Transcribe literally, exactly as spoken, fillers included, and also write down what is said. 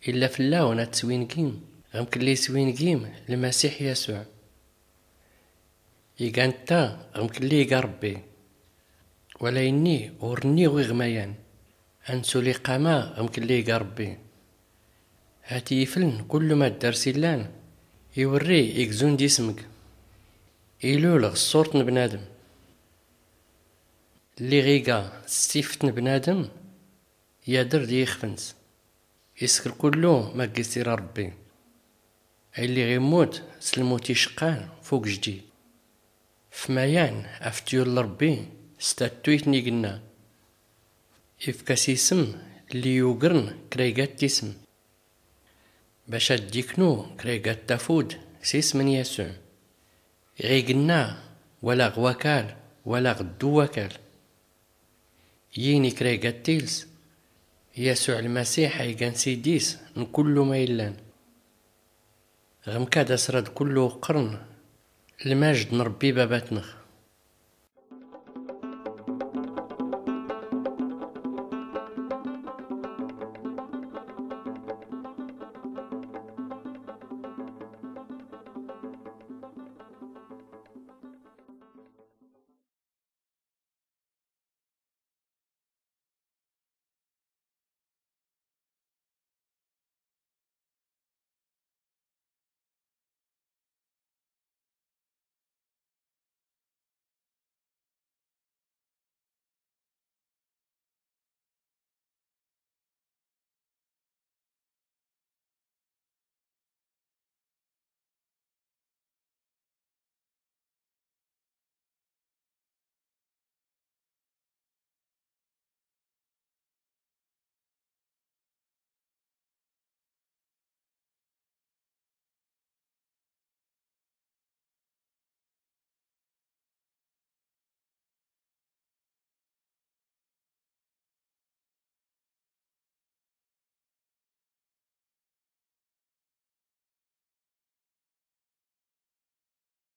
Illa fell-awn ad-teswingim ɣ-mkli iswingim lmasiḥ yasuɛ. Iga ntta ɣ-mkli iga ṛebbi. Wala inni ur nniɣ iɣmayan, ad-nsul iqqama ɣ-mkli iga ṛebbi. Hat-iyi-fln kullu maddar s-illan iwrri igzun d-ismg. Ilul ɣ-ṣṣurt n-bnadm. Lliɣ iga s-sift n-bnadm. Yadr d-ixf-ns. Iskr kullu ma gis ira ṛebbi. Illiɣ immut s-lmut icqqan f-ugjdid. F-mayan af-tyul ṛebbi s-tattuyt n-ignna. Ifk-as ism lli yugrn kra iga t-ism. Bac ad-iknu kra iga t-tafud s-ism n-yasuɛ. Ɣ-ignna wala ɣ-wakal wala ɣ-ddu wakal. Yini kra iga t-tils. Yasuɛ lmasiḥ a-igan sidis n-kullu ma illan. Ɣ-mkad asrad kullu uqqrn lmajd n-ṛebbi babatnɣ.